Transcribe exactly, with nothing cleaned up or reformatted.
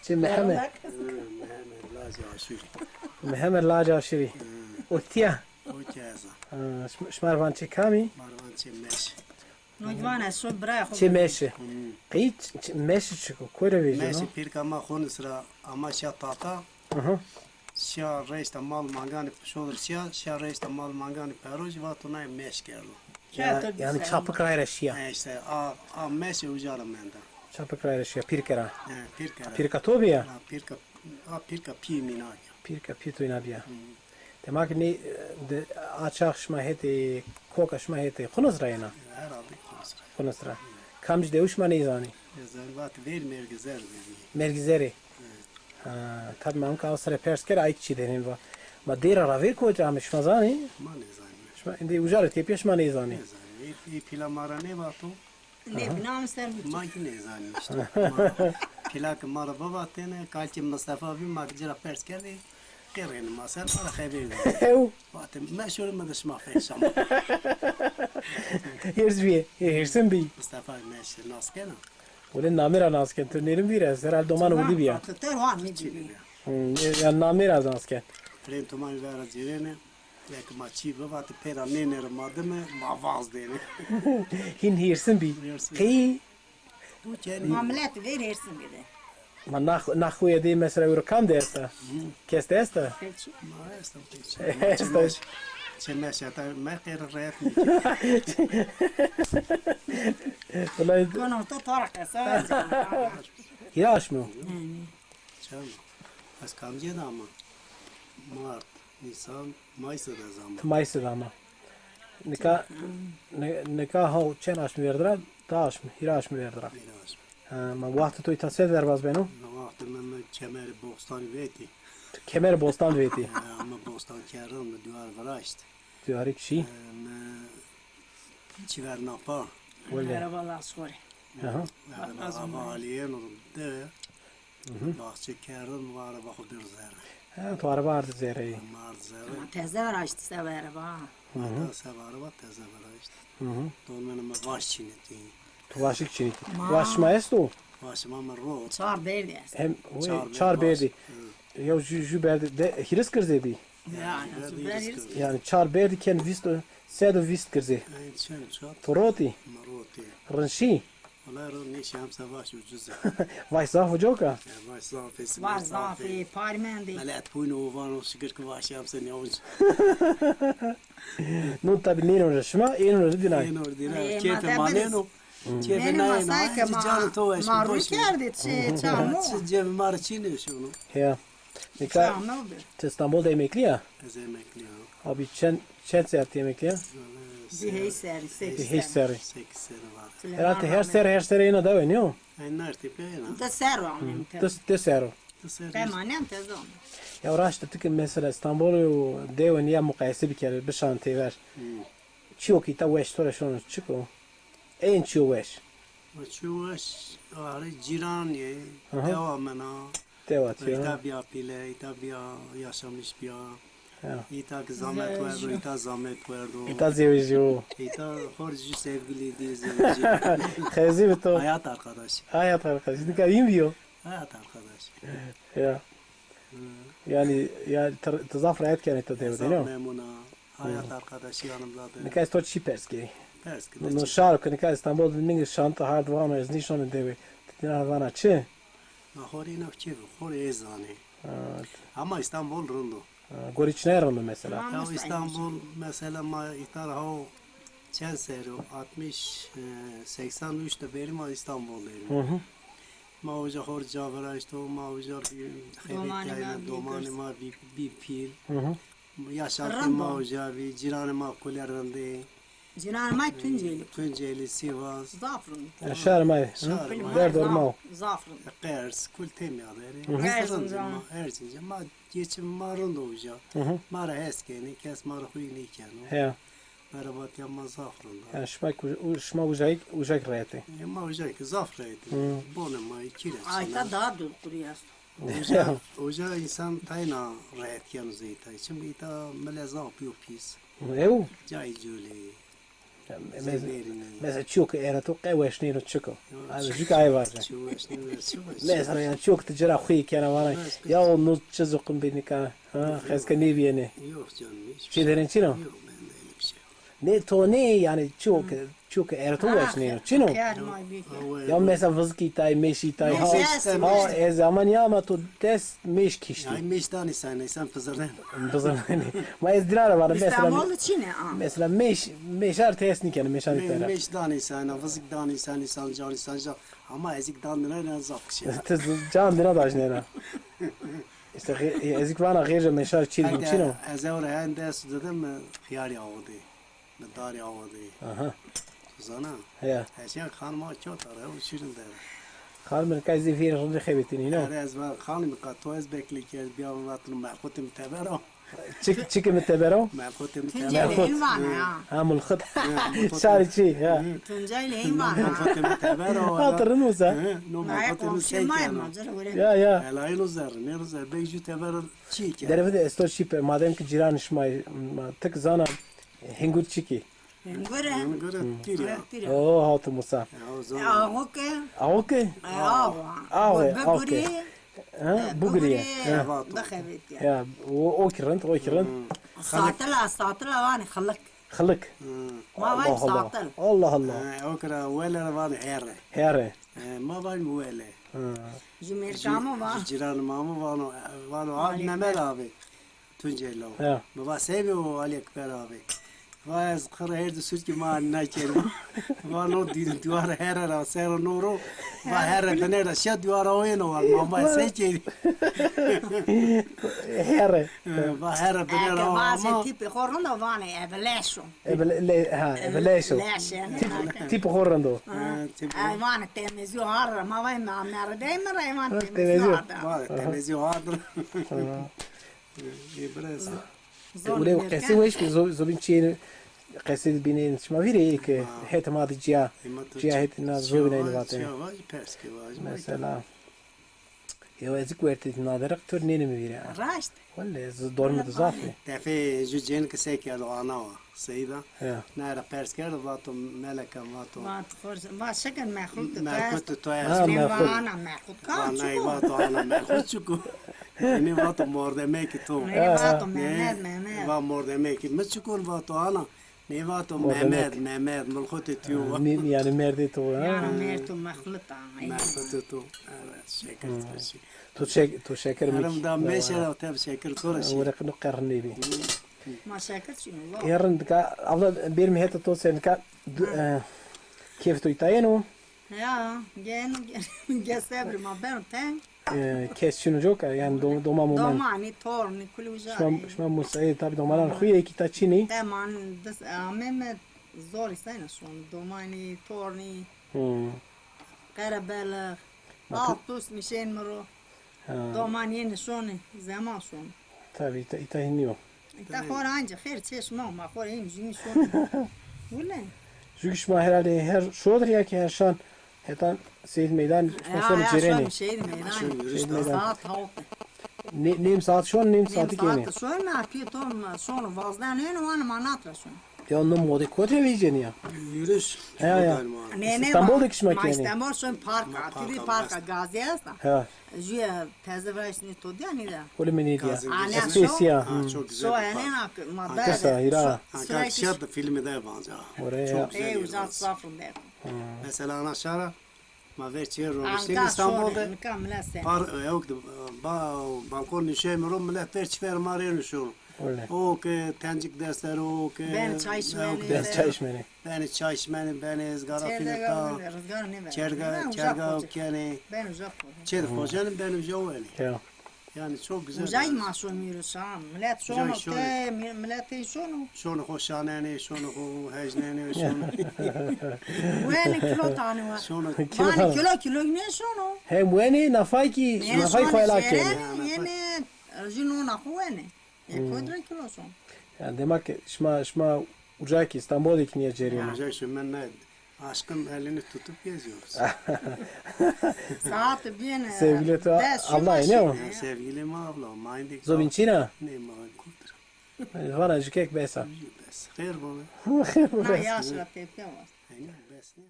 Çê Mihemed. Hı, Mihemed Lacê Aşurî. Mihemed Lacê Aşurî. Hı. O tiya? O ki ez a. Ha, şim-, şima rê van çê kamî? Ma rê van çê Meşe. Nocvan ez şo birayê xo. Çê Meşe. Hı. Qey ç-, ç-, Meşe çik o? Koy ra vejîno? Meşe pîrka ma Xunis ra ama şiya Tata. Aha. Şiya reşta mal manganê şodir şiya, şiya reşta mal manganê peroj vato nayê meş kerdo. Ya, yanî Çapik ray ra şiya. E, îşte a, a meşê uca ra menda. Çapik ray ra şiya, pîrke ra. E, pîrke ra. Pîrka to bîya? A pîrka, a pîrka pîyê mîna bîya. Pîrka pîyê to îna bîya. Hı. Dema ki nê, de, a çax şima hetê, koka şima hetê Xunis ra yena? Herhalde Xunis ra. Xunis ra. Kamcî dewi şima nêzanî? Nêzanî, vatê verî Mergizerî de bî. Mergizerî. Ha, tabî ma nika aw sere pers kerd, ay kî çî denên va. Ma dêra ra vêr kotî ra ame, şima zanî? Ma nêzanîme. Şima êndî uca ra tepîya, şima nêzanî? Nêzanîme. Ê, ê pîla ma ra nêvato. Nêbîna ame ser mi. Ma kî nêzanîme îşte. Ma, pîla ke ma ra bivatêne, kalkê Mistefa bî, ma kî ci ra pers kerdê. Qirêne ma ser, ma ra xeber dê. Ew. Vatê, meşore mi de şima fek şama. Hêrs bîye, hê-, hêrsin bî. Mistefa Meşe nas kena? Wele namê ra nas ken, tu nêrin vîr est, herhal doman wirdî bîya. Tamam, tu, tu wa mi dî. Hı, ya namê ra nas ken. Firên tomanî vera cêrêne, ya ke ma çî bivatê pêra nênêre ma dime, ma vaz dêne. Hîn hêrsin bî. Hêrsin. Qey? Ma milet vêr hêrsin bî de. Ma na, na xuye de mesela ewro kam de esta? Kes de esta? Peki. Ma esta peki. Esta. Çê Meşe ta me qêr rehet mi. Wulay. Kono to tara qesa. Hîra aşm o? Çend? Ez kamcîye de ama? Mart, Nîsan, Mayıs de ez ama. Ti Mayıs de ama. Nika, ni-, nika haw çend aşm vêrd ra? Di aşm, hîra aşm vêrd ra. Hîra aşm. Ha, ma waxtê to îta se derbaz beno? Waxtê mi, mi kemerê bostanî vetî. Ti kemerê bostan vetî? Ha, mi bostan kerdin, mi dîwar viraşt. Dîwarî kişî? Ha, mi çiver napa. Wele. Merhaba, Lasxorê. Aha. Merhaba, Aliyeno de. Hı hı. Bahçe kerdin, mi araba xo bir zerre. Ha, tu araba ard zerre. Mi ard zerre. Ma teze viraşt seba araba. Hı hı. Da seba araba teze viraşt. Hı hı. Dolmeno mi vaş çînitî. Tu vaşik çînitî. Ma. Vaş şima esto? Vaş ma mi ro. Çar berdî est. Hem, çar berdî. Hı. Yew ju, ju berdî de hîris girzê bî. Ya, ya, ju berdî hîris girzê. Yanî çar berdî ken vîst, sed û vîst girzê. Ey, çend çat? Tu rotî? Mi rotî. Rinşî? Wela ro nêşî, hemse vaş ucuz e. Vaş zaf uca ka? Ya, vaş zaf e, vaş zaf e, parî mendî. Milet bûn o vano şikir ki vaş hemse ne ucuz. No tabî nêno ra şima, êno ra dîna. Êno ra dîna. Ê, keyfê ma nêno. Keyfê nayêno. Nêno, ma say ke ma, ma rû kerdî, çi çamo. Çi cebê ma ra çî nêşono. Ya. Nika ti Îstanbul de emeklî ya? Ez emeklî ya. Abi çend, çend serrî ti emeklî ya? Di heyş serrî, sekiz serrî. Di heyş serrî. Sekiz serrî var. Herhalde her serre, her serre êna dewe, nîyo? Ay, nertî pê êna. Di serro amem te. Di, di serro. Di serro. Te manem te zon. Ya raşt ti ki mesela Îstanbul û dewe nîya muqayese bikerî, bişan têver. Hı. Çîyo ki îta weş to ra şono çik o? Ên çîyo weş? Ma çîyo weş, arê cîran ê, dewa min a. Dewa to ya. Îta bîya pîle, îta bîya yaşamış bîya. Ya. Îta ki zamet werdo, îta zamet werdo. Îta zewejîyo. Îta xor jü sevgili diye zewejîyo. Xezî bi to. Hayat arkadaşı. Hayat arkadaşı. Nika hîn bîyo? Hayat arkadaşı. Ya. Hı. Yanî, ya ti, ti zaf rehet kenê ti dewe de, no? Memnun a. Hayat arkadaşı yanımdadır. Nika ez to çî pers kerî? Pers ki. No, no şaro ki nika Îstanbul de ningê şan ti hard vano ez nîşono dewe. Ti dîna vana çi? Ma xo rê îna çi, xo rê ê zanê. Ha. Ama Îstanbul rind o. Ha, gorî çinay rind o mesela? Ya Îstanbul mesela ma îta ra haw çend serrî o, altmış, e, seksen üç de berî ma Îstanbul de yîme. Hı hı. Ma uca xo rê ca viraşto, ma uca bî xebetîyayme, domanê ma bî, bî pîl. Hı hı. Yaşantî ma uca bî, cîranê ma kulê rind ê. Cîranê ma Tuncelî. Tuncelî, Sivas. Zaf rind. Ya, şarê ma yê. Şarê ma yê. Derd orma o. Zaf rind. Qers, kul têmîya derê. Hı hı. Erzincan. Erzincan. Ma, geçim ma rind o uca. Hı hı. Ma ra hes kenê, kes ma ra xuyî nêkeno. Heya. Berebatîya ma zaf rind a. Yanî şima ku-, u-, şima ucayî, ucayî rehet ê? E, ma ucayî ki zaf rehet ê. Hı. Bonê ma yê kî ra çin a. Ayta daha dulqurî esto. Uca, uca însan tayna rehet keno zey tay. Çimkî îta mile zaf bîyo pîs. Ew? Cayê colê. Mes-, mesela çiyo ke ereto qe weşnêno çik o. Abi jük ay vaje. Çiyo weşnêno, çiyo weşnêno. Mesela yani çiyo ke ti cira xuyê kena vana. Ya o no çi zoqim bê nika. Ha, xeske nêbiyêne. Yok canım, hiçbir şey. Çi derên çino? Yok, bende öyle bir şey yok. Ne to ne yani çiyo ke, çiyo ke ereto weşnêno. Çino? Ya mesela vızık itay, mêş itay. Ha, ha, ez ama niya ama to dest mêş kiştî. Ya mêş danî sen, sen pizirden. Pizirden. Ma ez dîna ra vana mesela. İstanbul'da çi ne? Mesela mêş, mêşar tes nîkenî, mêşar nîkenî. Mêş danî sen, vızık danî sen, insan canî sen, can. Ama ezik dan dina ne zaf kişi. Ti can dina dajnena. İşte xê-, ezik vana xêrce mêşar çî din çino. Ez ewre hen dest dedim, xiyarî awo de. Mi darî awa de. Aha. Tu zana? Ya. Eşya xanima kewta ra, ew şîrin de. Xanime nika zî vîr rindî xebetînî, no? Erê ez va xanime ka to ez beklî kerd, bîya mi vatino melxutê mi teber o. Çik, çikê mi teber o? Melxutê mi teber o. Tuncayê leyîn vana ya. Ha, mulxut. Şarî çi, ya. Tuncayê leyîn vana. Melxutê mi teber o. Hatırın olsa. No melxutê mi sey keno. Ya, ya. Helayîn o zerre, nêro zerre. Bek jü teber o çi keno. Derevide esto şî pe, madem ki cîranê şima, ma tik zana. Hingûr çikî? Hingûr e. Hingûr e, pîr ya. Pîr e. Oo, hawtê Musa. Ya, o zaman. E, awo ke? Awo ke? E, awa. Awe, awo ke. Bigurî. Ha, e, bigurî. Bixebitî. Ya, o, o ki rind, o ki rind. Satila, satila vanê xilik. Xilik. Ma vanê satil. Allah Allah. E, o kira wele ra vanê here. Here. E, ma vanê wele. Jü mêrka mi va. Jü cîranê ma mi vano, vano, a, Memed abi. Tuncelo. Ya. Mi va sey bî o Alî Ekber abi. Va ez qir her di sûrkî ma nîna kerî. Va no dî-, dîwar here ra ser o no ro. Va here bine ra şîya dîwar o yeno va. Ma va sey kerî. Here. Va here bine ra. Eke vazê tîpê xo rind o vanê eve leş o. Eve le-, ha, eve leş o. Leş yanî. Tîp, tîpê xo rind o. Ha, tîpê xo. Ay vanê temizî o har ra. Ma vay ma merdey mi ra, ay vanê temizî o har ra. Va temizî o har ra. Ê, biraz. Ule qesê weş ki zo-, zobîn çiyê qesê de bînên. Şima vîrê ê ki het ma de ciya, ciya het na zobîn aynî vatê. Çiya vaj, pers ki vaj. Mesela. Yew ezik wertê nadereq tur nênê mi vîrê. Raşt. Welle, ez dormê de zaf ê. Tefê jü cênike sey kerdo ana wa. Seyda. Ya. Nayra pers kerdo, vato Meleke, vato. Vat xor, va şeker mexlut tu. Mexlut tu, tu est. Ha, mexlut. Va ana mexlut ka, va nay, vato ana mexlut çuku. Nê vato mordemekî to. Nê vato Memed, Memed. Va mordemekî mi çukur vato ana. Nê vato Memed, Memed, milxutê tu yo. Nê, yani merdê to, ha? Ya, merd to mexlut a. Mexlutê to. Evet, şeker. To şek-, to şeker mi. Erem da meşe ra te şeker to ra şi. Wereq no qerr nêbî. Ma şeker çîno, va. Errin dika, abla, bêrî mi heta to ser nika, e, kêf to îta yeno? Ya, geno, geno, ge sebrê ma beno teng. E, kes çîno coka, yani do-, doma moman. Domanî, tornî, kulî uca. Şima, şima musayê tabî domanan xu yê ki îta çînî? Teman, dis, ameme zor îsayna şon. Domanî, tornî, qerebelix, altust nîşên mi ro. Ha. Doman yenî şonî, zeman şon. Tabî, îta, îta hînî yo. Îta xo ra anca xêr çeşma, ma xo ra hîn jûnî şon. Wile. Jû ki şima herhalde her şodir ya ki her şan hetan Seyîd Meydan şima şon cêrenê. Şon Seyîd Meydan. Şon yürüyüş de. Saat hawt. Ne-, nêm saat şon, nêm saatî kenê. Nêm saat şon, ma pî to şon vazden ên, wan ma natra şon. Ya no modê kotî ra vecîyenî ya? Yürüyüş. Ya, ya. Nê, nê, İstanbul de ki şima kenê? İstanbul şon parka, tîrî parka Gazi esta. Ha. Jüye teze viraştî nê to dîya nî de. Wele mi nêdîya. Espêsîya. Ha, çok güzel bir park. Şo enê na ma de. Kesa hîra. Anka şer de filmî de vanca. Oraya. Çok güzel. Ey, uzak safın de. Mesela ana şara ma ver çiver ro. Anka İstanbul de. Par, yok de, ba, balkon nişe mi ro, millet ver çiver ma rê nişon. Öyle. O ke tencik dersleri, o ke. Ben çay içmeni. Ben çay içmeni. Benê çay şmenê, benê izgara fînita. Çerga, çerga kenê. Çê de xocenê, benê uca wenê. Ya. Yani çok güzel. Ucay ma şonî yürüyüş ha. Millet şono te, mi-, millet ê şono. Şono xo şanenê, şono xo hejnenê, şono. Wenê kilo tanê wa. Şono. Vanê kilo kilo ne şono. Hem wenê nafay ki, nafay xo ela kenê. Yenê, jü nona xo wenê. E, kodra kilo şon. Yani demek ki şima, şima uca ki İstanbul'da ki niye cêrîyena? Uca ki ben ne, aşkın elini tutup geziyoruz. Saat bîyene. Sevgili tu abla ne o? Sevgili mi abla, ma indi. Zobîn çîna? Ne ma kurdur. Vana jikek bes a. Bes. Xêr bo. Xêr bo. Na bes. Yaş ra tepke var. Aynen, bes ne?